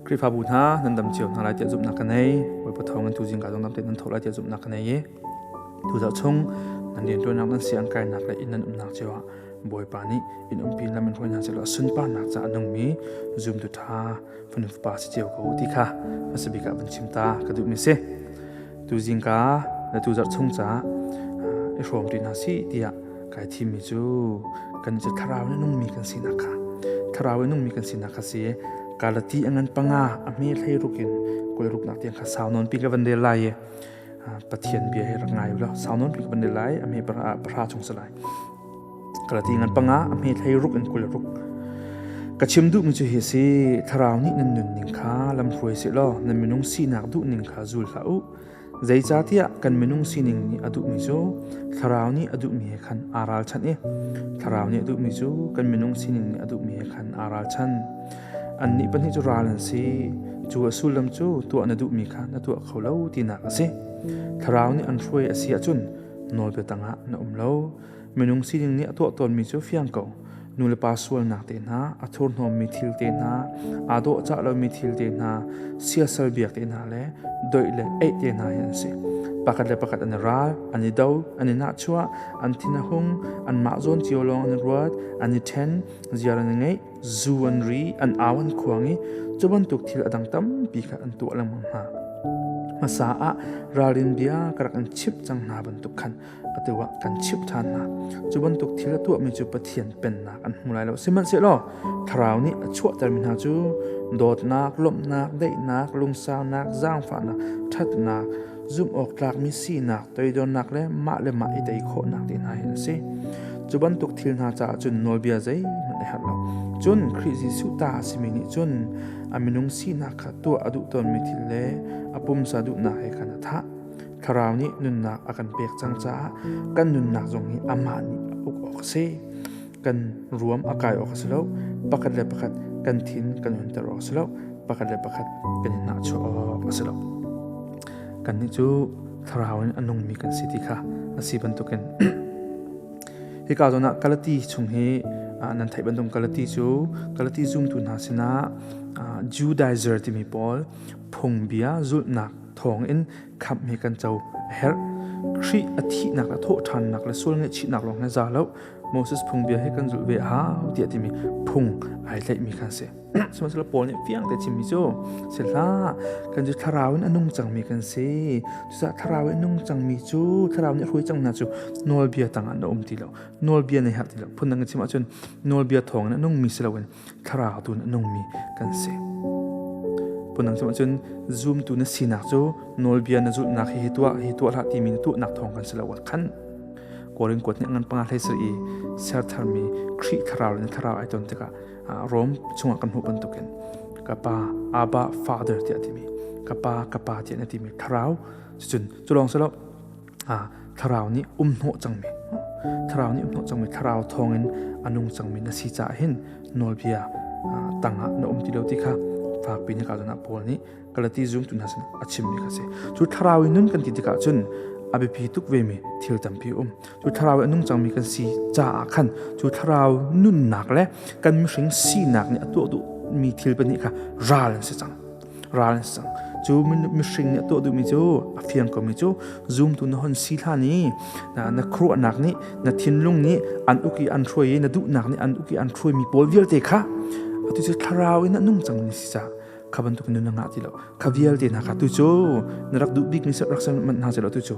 Khrihfabu hna nan dam cio hna lai tiah zumhnak ka nei. Bawipa thawng in tuzing ka zong dam tein nan tho lai tiah zumhnak ka nei i tuzarh chung nan rianṭuannak nan siang kainak le inn nan umnak cio ah Bawipa nih in umpi lam in hruai hna sehlaw sunparnak ca a nungmi zumtu ṭha fanu fapa si cio ko ti kha hmasa bik ah van chim ta ka duhmi si. Tuzing ka na tuzarh chung ca i hrawm ṭi hna si tiah kai thimmi cu kan cu thlarau in nungmi kan sinak kha thlarau in nungmi kan sinak kha si Galati a ngan panga a hme hlei ruk in kul ruknak tiang kha sau nawn pi ka van rel lai i Pathian bia hi rak ngai ulaw sau nawn pi ka van rel lai a hme pahra chung si lai Galati ngan panga a hme hlei ruk in kul ruk ka chim duhmi cu hi si thlarau nih nan nunning kha lamhruai seh law nan minung sinak duhning kha zul hlah u Zeicahtiah kan minung sining nih a duhmi cu thlarau nih a duhmi he khan aa ralchanh i thlarau nih a duhmi cu kan minung sining nih a duhmi he khan aa ralchan. Annih pahnih cu ral an si. Cu a sullam cu tuah na duhmi kha na tuah kho lo tinak a si. Thlarau nih an hruai a si ahcun nawlbia tangah na um lo. Minung sining nih a tuah tawnmi cu fiang ko. Nulepa sualnak te hna, a thurhnawmmi thil te hna, aa dawhcah lomi thil te hna, siasal biak te hna le doih le eih te hna hi an si. Pakhat le pakhat an i ral, an i do, an i nahchuah, an thin a hung, anmah zawn cio lawng an i ruat, an i ṭhen, ziar an i ngeih, zu an ri, an au an khuang i cu bantuk thil a dang tampi kha an tuah lengmang hna. Hmasa ah ralrin bia ka rak in chimh cang hna bantuk khan atu ah kan chimh ṭhan hna. Cu bantuk thil a tuahmi cu Pathian pennak an hmu lai lo. Sihmanhsehlaw Thlarau nih a chuahtermi hna cu dawtnak, lawmhnak, daihnak, lungsaunak, zaangfahnak, ṭhatnak, zumh awk tlakmi sinak, toidornak le mah le mah i tei khawhnak te hna hi an si. Cu bantuk thil hna caah cun nawlbia zeihmanh a herh lo. Cun Khrih Jesuh ta a simi nih cun a minung sinak kha tuah a duh tawnmi thil le a pumsa duhnak he khan a thah. Thlarau nih nunnak a kan pek cang caah kan nunnak zong hi amah nih a uk awk a si. Kan ruam a kai awk a si lo. Pakhat le pakhat kan thin kan hunter awk a si lo. Pakhat le pakhat kan i nahchuah awk a si lo. Kannih cu thlarau in a nungmi kan si ti kha a si bantukin hika zawn ah Galati chung hi nan theih bantuk Galati cu Galati zumtu hna sinah Judaizer timi pawl phungbia zulhnak thawngin khamh hi kan co a herh. Khrih a thihnak le thawhṭhannak le sual ngaihchihnak lawng hi za lo. Moses phungbia hi kan zulh ve a hau tiah timi phung ai tlaihmi kha si. Sihmanhsehlaw Paul nih fiang te chimmi cu si hlah kan cu thlarau in a nung cangmi kan si. Cucaah thlarau in a nung cangmi cu thlarau nih a hruai cang hna cu nawlbia tangah an um ti lo. Nawlbia nih herh ti lo. Phundang in chim ahcun nawlbia thawngin a nungmi si loin thlarau tu in a nungmi kan si. Phundang chim ahcun zumtu na sinak cu nawlbia na zulhnak hi hi tuah hi tuah hlah timi na tuahnak thawng kan si lo khan Korin kuat nih ngan panga hlei sar i ser tharmi Khrih thlarau le thlarau ai ton tikah Rom chungah kan hmuh bantukin ka pa Abba Father tiah timi ka pa ka pa tiah na timi thlarau cun cu lawng si lo thlarau nih um hnawh cangmi thlarau nih um hnawh cangmi thlarau thawngin a nung cangmi na si caah hin nawlbia tangah na um ti lo ti kha fakpi nih ka zawn Paul nih Galati zumtu hna sin a chimmi kha si cu thlarau in nun kan ti tikah cun a biapi tuk vemi thil tampi um cu thlarau in a nung cangmi kan si caah khan cu thlarau nunnak le kan mihring sinak nih a tuah duhmi thil pahnih kha ral an si cang ral an si cang cu mihring nih a tuah duhmi cu a fiang komi cu zumtu na hon si hlan i na khuaruahnak nih na thinlung nih an uk i an hruai i na duhnak nih an uk i an hruaimi pawl vialte kha atu cu thlarau in a nung cangmi si caah kha bantuk nun na ngah ti lo kha vialte hna kha tu cu na rak duh bikmi rak ser manh hna lo tu cu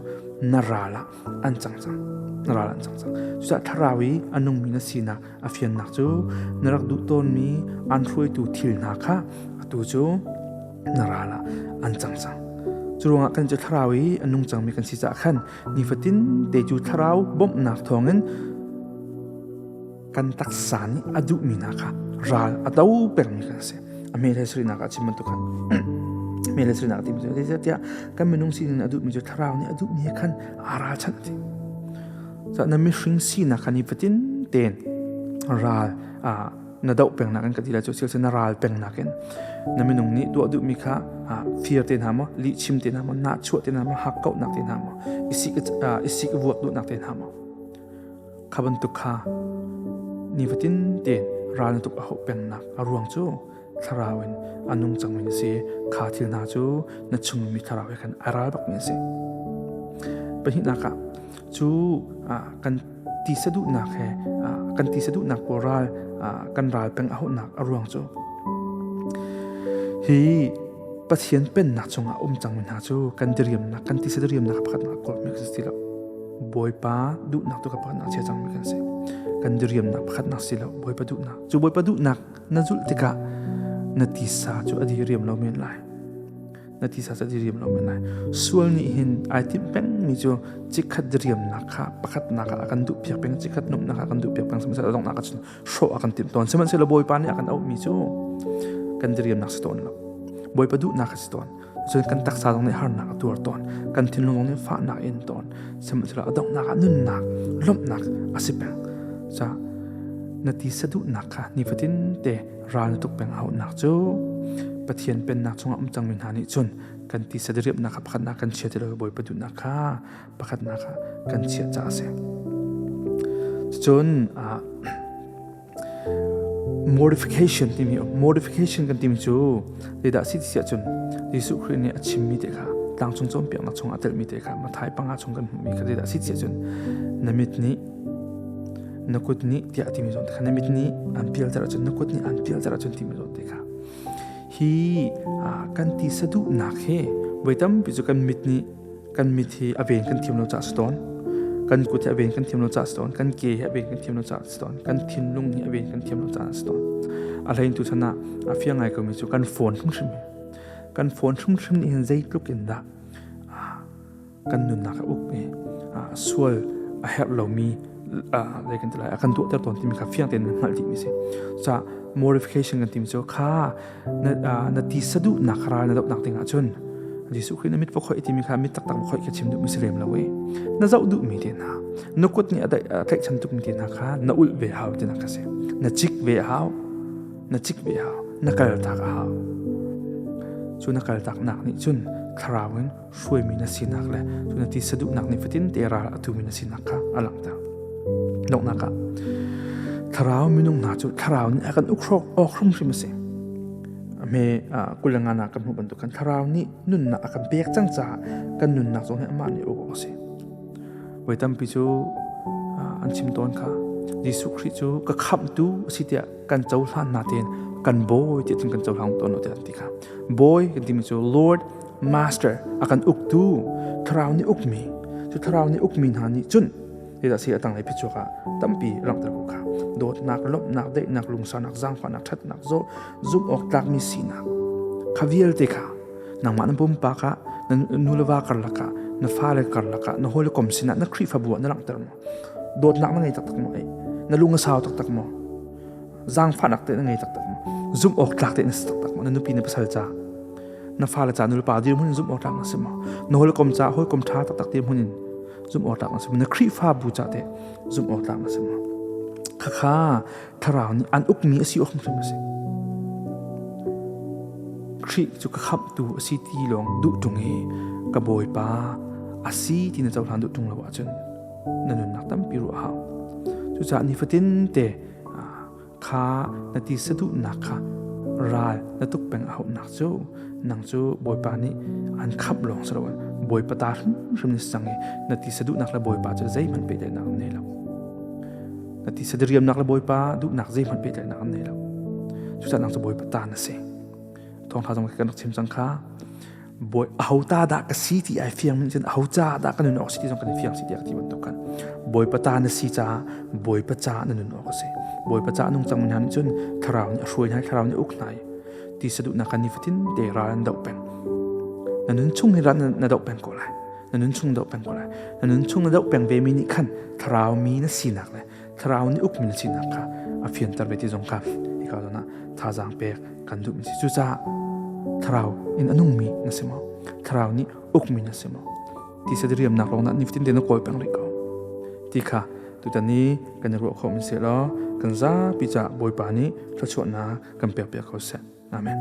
na ral ah an cang cang na ral an cang cang cucaah thlarau i a nungmi na sinak a fiannak cu na rak duh tawnmi an hruaitu thil hna kha atu cu na ral ah an cang cang cu ruangah kan cu thlarau i a nung cangmi kan si caah khan nifatin te cu thlarau bawmhnak thawngin kan taksa nih a duhmi hna kha ral a do pengmi kan si a hme le sarinak ah chim bantuk khan hme le sarinak timi cu tiah kan minung sining a duhmi cu thlarau nih a duhmi he khan aa ralchanh ti na mihring sinak kha nifatin tein ral na doh peng nakin ka ti lai cu sil na ral peng nakin na minung nih tuah duhmi kha fir te hna maw lih chim te hna maw nahchuah te hna maw hakkauhnak te hna maw isik vuak duhnak te hna maw kha bantuk kha nifatin tein ral na tuk a hauh pengnak a ruang cu Thlarau in a nung cangmi na si. Kha thil hna cu na chungmi thlarau he khan a ral bakmi a si. Pahnihnak ah cu kan tisa duhnak he kan tisa duhnak pawl ral kan ral peng a hauhnak a ruang cu hi Pathian pennak chungah um cangmi hna cu kan diriamnak kan tisa diriamnak pakhatnak kawlmi kan si ti lo. Bawipa duhnak tu ka pakhatnak chia cangmi kan si. Kan diriamnak pakhatnak si lo, Bawipa duhnak. Cu Bawipa duhnak na zulh tikah na tisa cu a diriam lo men lai. Na tisa cu a diriam lo men lai. Sual nih hin ai timh pengmi cu chikkhat diriamnak kha pakhatnak ah a kan duhpiak peng, chikkhat nuamhnak ah a kan duhpiak peng, sihmanhsehlaw donghnak ah cun hrawh a kan timh tawn. Sihmanhsehlaw Bawipa nih a kan auhmi cu kan diriamnak si tawn lo. Bawipa duhnak a si tawn. Cun kan taksa zong nih harnak a tuar tawn. Kan thinlung zong nih fahnak a in tawn. Sihmanhsehlaw a donghnak ah nunnak, lawmhnak a si peng. Ca na tisa duhnak kha nifatin te ral na tuk peng a hauhnak cu Pathian pennak chungah um cangmi hna nih cun kan tisa diriamnak kha pakhatnak kan chia ti lo Bawipa duhnak kha pakhatnak ah kan chiah caah a si. Cun modification timi modification kan timi cu zeidah si ti ahcun Jesuh Khrih nih a chimmi te kha tlangcung cawnpiaknak chungah a telmi te kha Mathai panga chung kan hmuhmi kha zeidah si ti ahcun na mit nih na kut nih tiah a timi zawn te kha na mit nih an pialter ahcun na kut nih an pialter ahcun timi zawn te kha hi kan ti saduhnak hi voi tampi cu kan mit nih kan mit hi a ven kan thiam lo caah si tawn kan kut hi a ven kan thiam lo caah si tawn kan ke hi a ven kan thiam lo caah si tawn kan thinlung hi a ven kan thiam lo caah si tawn a hlein tu chan ah a fiang ngai komi cu kan phone hrimhrim hi kan phone hrimhrim nih hin zeitluk in dah kan nunnak a uk i sual a herh lomi zei kan ti lai a kan tuahter tawn timi kha fiang tein hngalh dihmi si ca modification kan timi cu kha na ti saduhnak ral na dohnak ding ahcun Jesuh Khrih na mit va khoih timi kha mit taktak va khoih kha chim duhmi si lem lo i na zoh duhmi te hna na kut nih a tlaihchan tukmi te hna kha na ulh ve hau tinak kha si na cik ve hau na cik ve hau na kaltak a hau cu na kaltak nak nih cun thlarau in hruaimi na sinak le cu na ti saduhnak nih fatin te ral a tumi na sinak kha a langhter donghnak ah thlarau minung hna cu thlarau nih a kan ukhrawk awk hrimhrim a si me kulanga na kan hmuh bantuk kan thlarau nih nunnak a kan pek cang caah kan nunnak zong hi amah nih uk awk a si voi tampi cu an chim tawn kha Jesuh Khrih cu ka khamhtu a si tiah kan cohlan na tein kan bawi tiah cun kan cohlang tawn lo tiah an ti kha bawi kan timi cu Lord Master a kan uktu thlarau nih ukmi cu thlarau nih ukmi hna nih cun zeidah si a tanglei phichuak ah tampi langhter ko kha dawtnak lawmhnak daihnak lungsaunak zaangfahnak ṭhatnak zo zumh awk tlakmi sinak kha vialte kha nangmah na pumpak ah na nu le va karlak ah na fale karlak ah na hawikom sinah na Khrihfabu ah na langhter maw dawtnak na ngei taktak maw na lung a sau taktak maw zaangfahnak te na ngei taktak maw zumh awk tlak te na si taktak maw na nupi na pasal ca na fale ca nulepa dirhmun in zumh awk tlak na si maw na hawikom ca hawikom ṭha taktak dirhmun in zumh awk tlak na si maw na Khrihfabu ca te zumh awk tlak na si maw khakha thlarau nih an ukmi a si awk hrimhrim a si Khrih cu ka khamhtu a si ti lawng duh ṭung i ka Bawipa a si ti na cohlan duh ṭung lo ahcun na nunnak tampi ruah a hau. Cucaah nifatin te kha na ti saduhnak kha ral na tuk peng a hauhnak cu nang cu Bawipa nih an khamh lawng si loin Bawipa ta hrimhrim na si cang i na ti saduhnak le Bawipa cu zeihmanh pehtlaihnak an nei lo. Na ti sadiriamnak le Bawipa duhnak zeihmanh pehtlaihnak an nei lo. Cucaah nang cu Bawipa ta na si. Thawngṭha zong kan rak chim cang kha. Bawi aho ta dah ka si ti ai fiang min cun aho ca dah ka nun awk si ti zong kan i fiang si tiah ka ti bantuk kan Bawipa ta na si caah Bawipa ca na nun awk a si. Bawipa ca nung cang hna nih cun thlarau nih a hruai hna thlarau nih a uk hna i ti saduhnak kan nifatin te ral an doh peng. Na nun chung hi ral na doh peng ko lai. Na nun chung doh peng ko lai. Na nun chung na doh peng ve mi nih khan thlarau mi na sinak le thlarau nih ukmi na sinak kha a fianter ve ti zong kha hika zawn ah thazaang pek kan duhmi si. Cucaah thlarau in a nungmi na si maw? Thlarau nih ukmi na si maw? Ti sadiriamnak lawng na nifatin te na kawl peng rih ko. Ti kha tutan ni kan i ruah khawh mi seh law kan zapi caah Bawipa nih thluachuahnak kan pek piak ko seh. Amen.